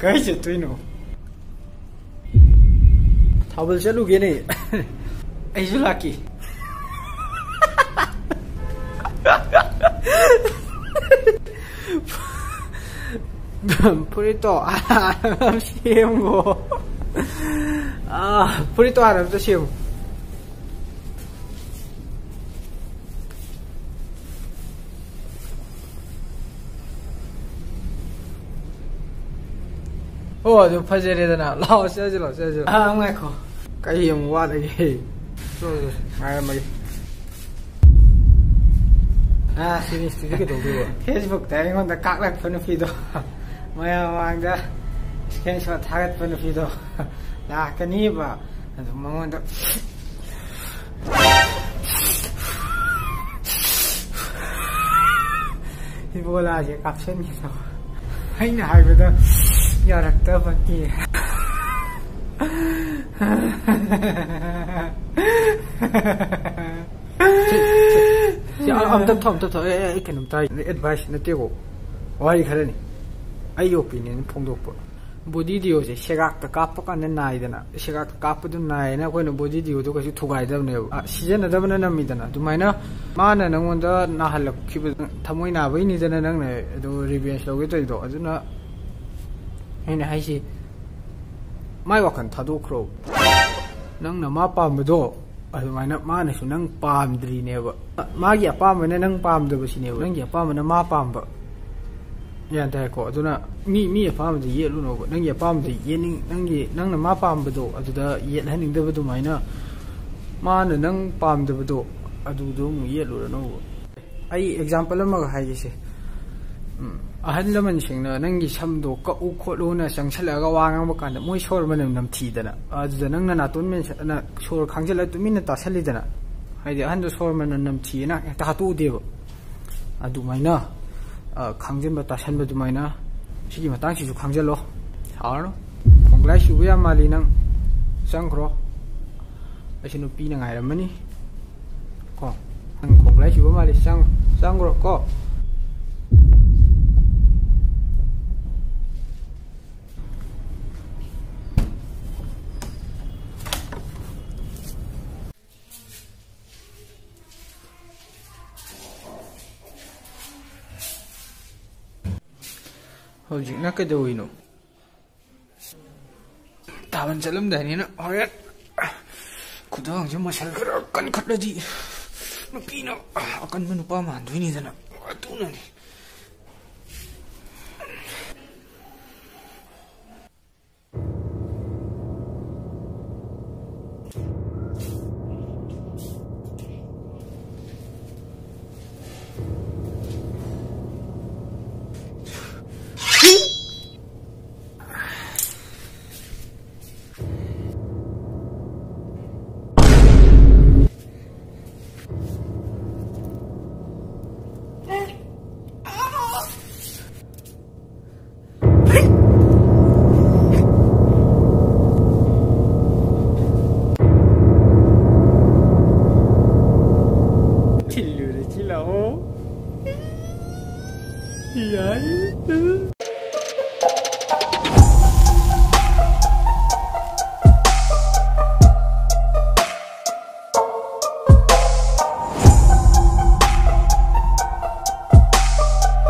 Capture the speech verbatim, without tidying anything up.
ꯀꯥꯏ ꯆꯠꯇꯣꯏꯅꯣ? ꯊꯥꯕꯜ ꯆꯠꯂꯨꯒꯦꯅꯦ꯫ ꯑꯩꯁꯨ ꯂꯥꯛꯀꯦ꯫ ꯐꯨꯔꯤꯠꯇꯣ ꯁꯦꯝꯃꯣ꯫ ꯑꯥ, ꯐꯨꯔꯤꯠꯇꯣ ꯍꯥꯟꯅ ꯑꯝꯇ ꯁꯦꯝꯃꯣ꯫ ꯑꯣ, ꯑꯗꯨ ꯐꯖꯔꯦꯗꯅ꯫ ꯂꯥꯛꯑꯣ, ꯆꯠꯂꯁꯤ, ꯂꯥꯛꯑꯣ, ꯆꯠꯂꯁꯤ꯫ ꯑꯥ, ꯉꯥꯏꯈꯣ꯫ ꯀꯩ ꯑꯃꯨꯛ ꯋꯥꯠꯂꯤꯒꯦ? ꯆꯣ, ꯆꯣ, ꯉꯥꯏꯔꯝꯃꯒꯦ꯫ ꯑꯥ, ꯁꯤꯅꯤ, ꯁꯤꯗꯤ ꯀꯩꯗꯧꯗꯣꯏꯕ? Facebook-ꯇ ꯑꯩꯉꯣꯟꯗ ꯀꯥꯛꯂꯛꯄ ꯅꯨꯄꯤꯗꯣ, ꯃꯌꯥꯝ ꯃꯃꯥꯡꯗ screenshot ꯊꯥꯒꯠꯄ ꯅꯨꯄꯤꯗꯣ ꯂꯥꯛꯀꯅꯤꯕ꯫ ꯑꯗꯨ ꯃꯉꯣꯟꯗ ꯏꯕꯣꯂꯥꯁꯦ ꯀꯥꯞꯁꯤꯟꯈꯤꯗꯣ꯫ ꯑꯩꯅ ꯍꯥꯏꯕꯗ ꯌꯥꯔꯛꯇꯕꯒꯤ꯫ ꯁꯤ, ꯁꯤ, ꯁꯤ, ꯑ-, ꯑꯝꯇ ꯊꯝ, ꯑꯝꯇ ꯊꯝ꯫ ꯑꯦ, ꯑꯦ, ꯑꯩ ꯀꯩꯅꯣꯝꯇ ꯍꯥꯏ-, advice ꯅꯠꯇꯦꯀꯣ, ꯋꯥꯍꯩ ꯈꯔꯅꯤ꯫ ꯑꯩꯒꯤ opinion ꯐꯣꯡꯗꯣꯛꯄ꯫ Body Deo-ꯁꯦ ꯁꯦꯒꯥꯛꯇ ꯀꯥꯞꯄ ꯀꯥꯟꯗ ꯅꯥꯏꯗꯅ, ꯁꯦꯒꯥꯛꯇ ꯀꯥꯞꯄꯗꯨ ꯅꯥꯏꯌꯦꯅ ꯑꯩꯈꯣꯏꯅ Body Deo-ꯗꯣ ꯀꯩꯁꯨ ꯊꯨꯒꯥꯏꯗꯕꯅꯦꯕ꯫ ꯑ, ꯁꯤꯖꯤꯟꯅꯗꯕꯅ ꯅꯝꯃꯤꯗꯅ꯫ ꯑꯗꯨꯃꯥꯏꯅ ꯃꯥꯅ ꯅꯪꯉꯣꯟꯗ ꯅꯥꯍꯜꯂꯛꯈꯤꯕ, ꯊꯃꯣꯏ ꯅꯥꯕꯩꯅꯤꯗꯅ ꯅꯪꯅ ꯑꯗꯨ revenge ꯂꯧꯒꯦ ꯇꯧꯔꯤꯗꯣ꯫ ꯑꯗꯨꯅ ꯑꯩꯅ ꯍꯥꯏꯁꯤ, ꯃꯥꯏ ꯋꯥꯈꯜ ꯊꯥꯗꯣꯛꯈ꯭ꯔꯣ꯫ ꯅꯪꯅ ꯃꯥ ꯄꯥꯝꯕꯗꯣ, ꯑꯗꯨꯃꯥꯏꯅ ꯃꯥꯅꯁꯨ ꯅꯪ ꯄꯥꯝꯗ꯭ꯔꯤꯅꯦꯕ꯫ ꯃꯥꯒꯤ ꯑꯄꯥꯝꯕꯅ ꯅꯪ ꯄꯥꯝꯗꯕꯁꯤꯅꯦꯕ, ꯅꯪꯒꯤ ꯑꯄꯥꯝꯕꯅ ꯃꯥ ꯄꯥꯝꯕ꯫ ꯒ꯭ꯌꯥꯟ ꯇꯥꯏꯀꯣ? ꯑꯗꯨꯅ ꯃꯤ, ꯃꯤ ꯑꯄꯥꯝꯕꯗ ꯌꯦꯠꯂꯨꯅꯣꯕ꯫ ꯅꯪꯒꯤ ꯑꯄꯥꯝꯕꯗ ꯌꯦꯠꯅꯤꯡ-, ꯅꯪꯒꯤ, ꯅꯪꯅ ꯃꯥ ꯄꯥꯝꯕꯗꯣ ꯑꯗꯨꯗ ꯌꯦꯠꯍꯟꯅꯤꯡꯗꯕ ꯑꯗꯨꯃꯥꯏꯅ, ꯃꯥꯅ ꯅꯪ ꯄꯥꯝꯗꯕꯗꯣ ꯑꯗꯨꯗꯣ ꯑꯃꯨꯛ ꯌꯦꯠꯂꯨꯔꯅꯣꯕ꯫ ꯑꯩ example ꯑꯃꯒ ꯍꯥꯏꯒꯦꯁꯦ꯫ ꯎꯝ, ꯑꯍꯜ ꯂꯃꯟꯁꯤꯡꯅ ꯅꯪꯒꯤ ꯁꯝꯗꯣ ꯀꯛꯎ ꯈꯣꯠꯂꯨꯅ ꯆꯪꯁꯜꯂꯛꯑꯒ ꯋꯥ ꯉꯥꯡꯕ ꯀꯥꯟꯗ ꯃꯣꯏ ꯁꯣꯔ ꯃꯅꯝ ꯅꯝꯊꯤꯗꯅ, ꯑꯗꯨꯗ ꯅꯪꯅ ꯅꯥꯇꯣꯟ ꯃꯦꯟꯁ-, ꯅ-, ꯁꯣꯔ ꯈꯥꯡꯖꯜꯂꯒ ꯇꯨꯃꯤꯟꯅ ꯇꯥꯁꯜꯂꯤꯗꯅ꯫ ꯍꯥꯏꯗꯤ ꯑꯍꯟꯗꯣ ꯁꯣꯔ ꯃꯅꯝ ꯅꯝꯊꯤꯑꯅ ꯍꯦꯛꯇ ꯍꯥꯠꯇꯣꯛꯎꯗꯦꯕ꯫ ꯑꯗꯨꯃꯥꯏꯅ, ꯑ, ꯈꯥꯡꯖꯟꯕ ꯇꯥꯁꯟꯕ ꯑꯗꯨꯃꯥꯏꯅ ꯁꯤꯒꯤ ꯃꯇꯥꯡꯁꯤꯁꯨ ꯈꯥꯡꯖꯜꯂꯣ꯫ ꯁꯥꯎꯔꯅꯨ꯫ ꯈꯣꯡꯒ꯭ꯔꯥꯏ ꯆꯨꯕ ꯌꯥꯝ ꯃꯥꯜꯂꯤ ꯅꯪ꯫ ꯆꯪꯈ꯭ꯔꯣ꯫ ꯑꯩꯁꯨ ꯅꯨꯄꯤꯅ ꯉꯥꯏꯔꯝꯃꯅꯤ꯫ ꯀꯣ? ꯅꯪ ꯈꯣꯡꯒ꯭ꯔꯥꯏ ꯆꯨꯕ ꯃꯥꯜꯂꯤ꯫ ꯆꯪ-, ꯆꯪꯈ꯭ꯔꯣ ꯀꯣ꯫ ꯍꯧꯖꯤꯛꯅ ꯀꯩꯗꯧꯔꯤꯅꯣ? ꯇꯥꯕꯟ ꯆꯠꯂꯝꯗꯥꯏꯅꯤꯅ ꯍꯣꯔꯦꯟ ꯈꯨꯗꯥꯡꯁꯦ ꯃꯁꯜ ꯈꯔ ꯀꯟꯈꯠꯂꯗꯤ ꯅꯨꯄꯤꯅ ꯑꯀꯟꯕ ꯅꯨꯄꯥ ꯃꯥꯟꯗꯣꯏꯅꯤꯗꯅ, ꯑꯗꯨꯅꯅꯤ꯫ ꯊꯤꯜꯂꯨꯔꯁꯤ ꯂꯥꯛꯑꯣ꯫ ꯌꯥꯏ꯫